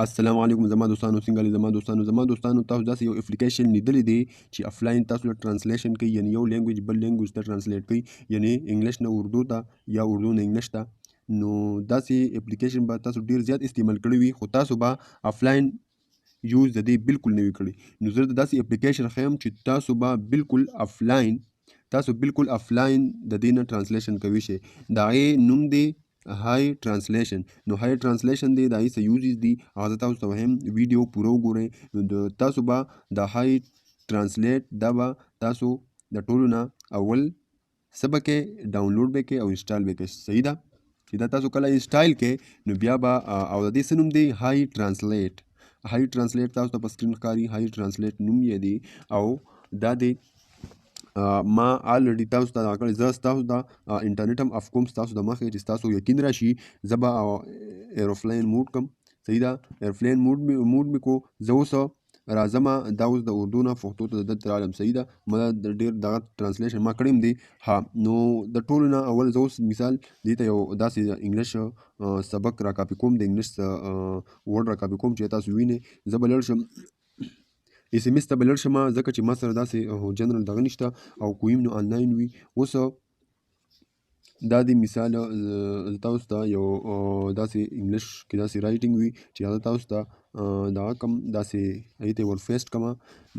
السلام علیکم زما دوستانو، څنګه یې زما دوستانو؟ زما دوستانو، تاسو داسې یو اپلیکیشن لیدلی دی چې افلاین تاسو له ترانسلیشن کوي، یعنی یو لینګویج بل لینګویج ته ترانسلیټ کوي، یعنی انګلیش نه اردو ته یا اردو نه انګلیش ته. نو داسې اپلیکیشن به تاسو ډیر زیات استعمال کړی وي، خو تاسو به افلاین یوز د دې بالکل نه وي کړی. نو زه داسې اپلیکیشن ښیم چې تاسو به بالکل افلاین، تاسو بالکل افلاین د دې نه ترانسلیشن کوي شئ. د هغې نوم دی های ترانسلیشن. نو های ترانسلیشن دی، د هغې څه یوزز دي هغه زه تاسو ته وایم، ویډیو پوره وګورئ. نو د تاسو به د های ترانسلیټ دا به تاسو د ټولو نه اول څه به کې ډاونلوډ به کې او انسټال به کې. صحیح ده چې دا تاسو کله انسټال کې نو بیا به، او د دې څه نوم دی؟ های ترانسلیټ. های ترانسلیټ تاسو ته په سکرین ښکاري، های ترانسلیټ نوم یې دی. او دا دی ما الریډي تاسو ته دا کړی، زه ستاسو د انټرنیټ هم اف کوم ستاسو د مخې چې ستاسو یقین راشي. زه به ایروفلین موډ کوم. صحیح ده، ایروفلین موډ مې کو. زه اوس راځم، دا اوس د اردو نه پښتو ته دلته رالم. صحیح ده، ما ډېر دغه ترانسلیشن ما کړی هم دی. ها، نو د ټولو نه اول زه اوس مثال دې ته یو داسې انګلیش سبق را کاپي کوم، د انګلیش ورډ را کاپي کوم چې تاسو وینئ. زه به لړ شم اس ام اس ته به لړ شم، ځکه چې ما سره داسې جنرال دغه نشته او کویم نو آنلاین وي. اوس دا دی مثال زه تاسو ته یو داسې انګلیش کې داسې رایټینګ وي چې هغه تاسو ته دغه کم داسې هغې ته ور فیسټ کړم.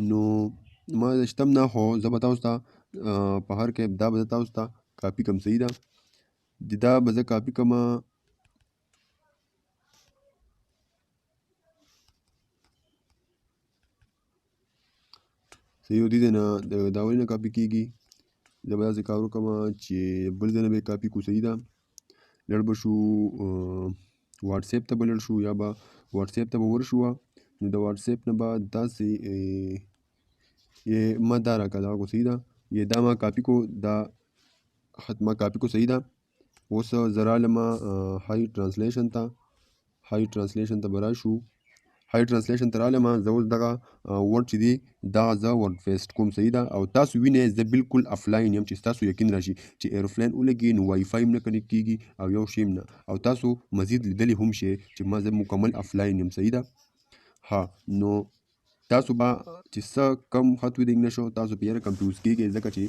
نو ما شتم نه، خو زه به تاسو ته په هر کې دا به زه تاسو ته کاپي کړم. صحیح ده، دا به زه کاپي کړم. صحیح، دې ځای نه دا ولې نه کاپي کېږي؟ زه به داسې کار وکړم چې بل ځای نه به یې کاپي کړو. صحیح ده، لړ به شو واټساپ ته به لړ شو، یا به واټساپ ته به ورشو. نو د واټساپ نه به داسې یې ما دا راکړه، دا کو. صحیح ده، یې دا ما کاپي کو، دا خط ما کاپي کو. صحیح ده، اوس زه رالم های ترانسلیشن ته، های ترانسلیشن ته به راشو. های ترانسلیشن ته رالم، زه اوس دغه ورډ چې دی دا زه ورډ فیسټ کوم. صحیح ده، او تاسو وینئ زه بالکل افلاین یم چې ستاسو یقین راشي چې ایروفلین ولګي نو وای فای هم نه کنیکټ کېږي او یو شی هم نه، او تاسو مزید لیدلی هم شئ چې ما زه مکمل افلاین یم. صحیح ده، ها، نو تاسو به چې څه کم خط وي د انګلیش تاسو په یاره کنفیوز کېږئ، ځکه چې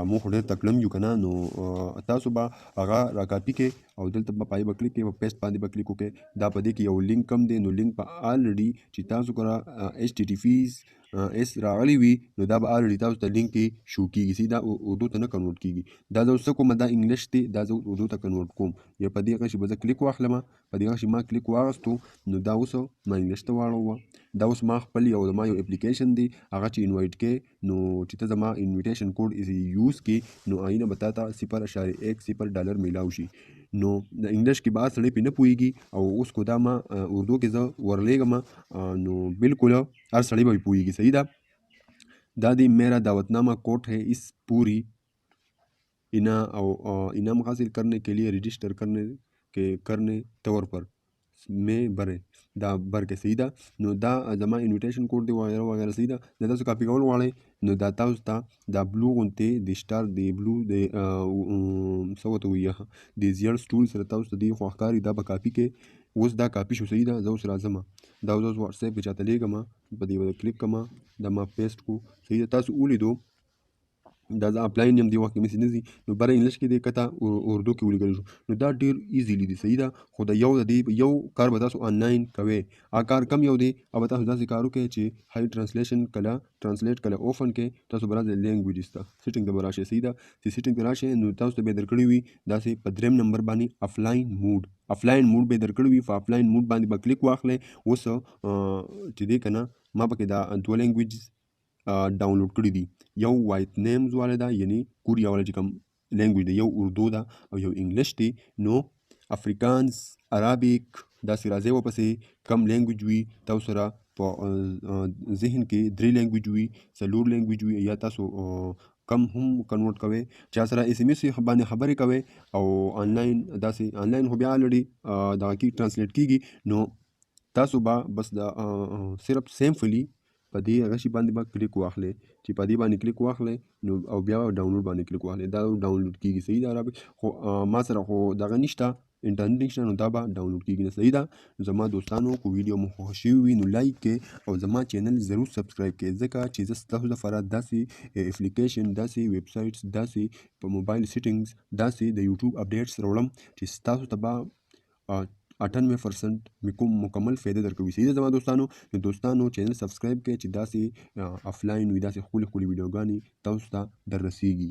موږ خو ډېر تکړه یو که نه. نو تاسو به هغه را کاپي کړئ او دلته به پای به کلیک کړئ، په پیسټ باندې به کلیک وکړئ. دا په دې کې یو لینک کم دی، نو لینک به الریډي چې تاسو کره ایچ ټي ټي پي اس راغلی وي نو دا به الریډي تاسو ته لینک کې شو کېږي. صحیح ده، اردو ته نه کنورټ کېږي. دا زه اوس څه کوم، دا انګلیش دی، دا زه اردو ته کنورټ کوم. یا په دې غشي به زه کلیک واخلم، په دې غشي ما کلیک واغستو نو دا اوس ما انګلیش ته واړوه. دا اوس ما خپل یو زما یو اپلیکیشن دی هغه چې انوایټ کې، نو چې ته زما انویټیشن کوډ یوز کې نو آینه به تا ته 0.10 ډالر میلاو شي. نو د انګلیش کې به سړی پې نه پوهېږي، او اوس کو دا ما اردو کې زه ورلېږم، نو بالکل هر سړی به پې پوهېږي. صحیح ده، دا دی میرا دعوتنامه کوډ ہے، اس پوری او انعام حاصل کرنے کے لیے رجسٹر کرنے کے کرنے طور پر مې بره دا بر کې. صحیح ده، نو دا زما انویټیشن کوډ دی وغیره وغیره. صحیح ده، دا تاسو کاپي کول غواړئ نو دا تاسو ته دا بلو غونتې د سټار د بلو د څه ورته وایي د زیړ سټول سره تاسو ته دی خوا ښکاري، دا به کاپي کې. اوس دا کاپي شو. صحیح ده، زه اوس راځم، دا اوس واټساپ کې چاته لېږم، په دې به کلیک کړم، دا ما پیسټ کو. صحیح ده، تاسو ولیدو دا زه اپلاین یم، دې وخت کې مې څه نه ځي. نو بره انګلیش کې دی کته اردو کې ولیکل شو، نو دا ډېر ایزیلی دی. صحیح ده، خو د یو د دې یو کار به تاسو آنلاین کوئ، هغه کار کم یو دی، او به تاسو داسې کار وکړئ چې های ترانسلیشن کله ترانسلیټ کله اوپن کړئ، تاسو به راځئ لینګویجز ته، سیټینګ ته به راشئ. صحیح ده، چې سیټینګ ته راشئ نو تاسو ته به یې درکړی وي داسې په دریم نمبر باندې افلاین موډ، افلاین موډ به یې درکړی وي، په افلاین موډ باندې به کلیک واخلئ. اوس چې دی که نه ما پکې دا دوه لینګویجز ډاونلوډ کړي دي، یو وایت نیمز والا ده، یعنی کوریا والا چې کوم لینګویج دی، یو اردو ده او یو انګلیش دی. نو افریکانس، عربیک داسې راځي ورپسې کم لینګویج وي تاسو سره په ذهن کې درې لینګویج وي، څلور لینګویج وي، یا تاسو کم هم کنورټ کوئ، چا سره اس ام اس باندې خبرې کوئ او آنلاین داسې آنلاین خو بیا الریډي دغه کې ترانسلیټ کېږي. نو تاسو به بس د صرف سیمپلی په دې هغه شي باندې به کلیک واخلئ، چې په دې باندې کلیک واخلئ نو او بیا ډاونلوډ باندې کلیک واخلئ، دا ډاونلوډ کېږي. صحیح ده، عربي خو ما سره خو دغه نشته انټرنیټ نشته نو دا به ډاونلوډ کیږي نه. صحیح ده. زما دوستانو کو ویډیو مو خوښه شوې وي نو لایک کړئ او زما چینل ضرور سبسکرایب کړئ، ځکه چې زه ستاسو لپاره داسې اپلیکیشن، داسې ویب سایټس، داسې په موبایل سیټینګز، داسې د یوټیوب اپډیټس راوړم چې ستاسو ته به 98% مکمل فایده درکوي. صحیح ده زما دوستانو. نو دوستانو چینل سبسکرایب کړئ چې داسې افلاین وي، داسې ښکلې ښکلې ویډیوګانې تاسو ته در رسیږي.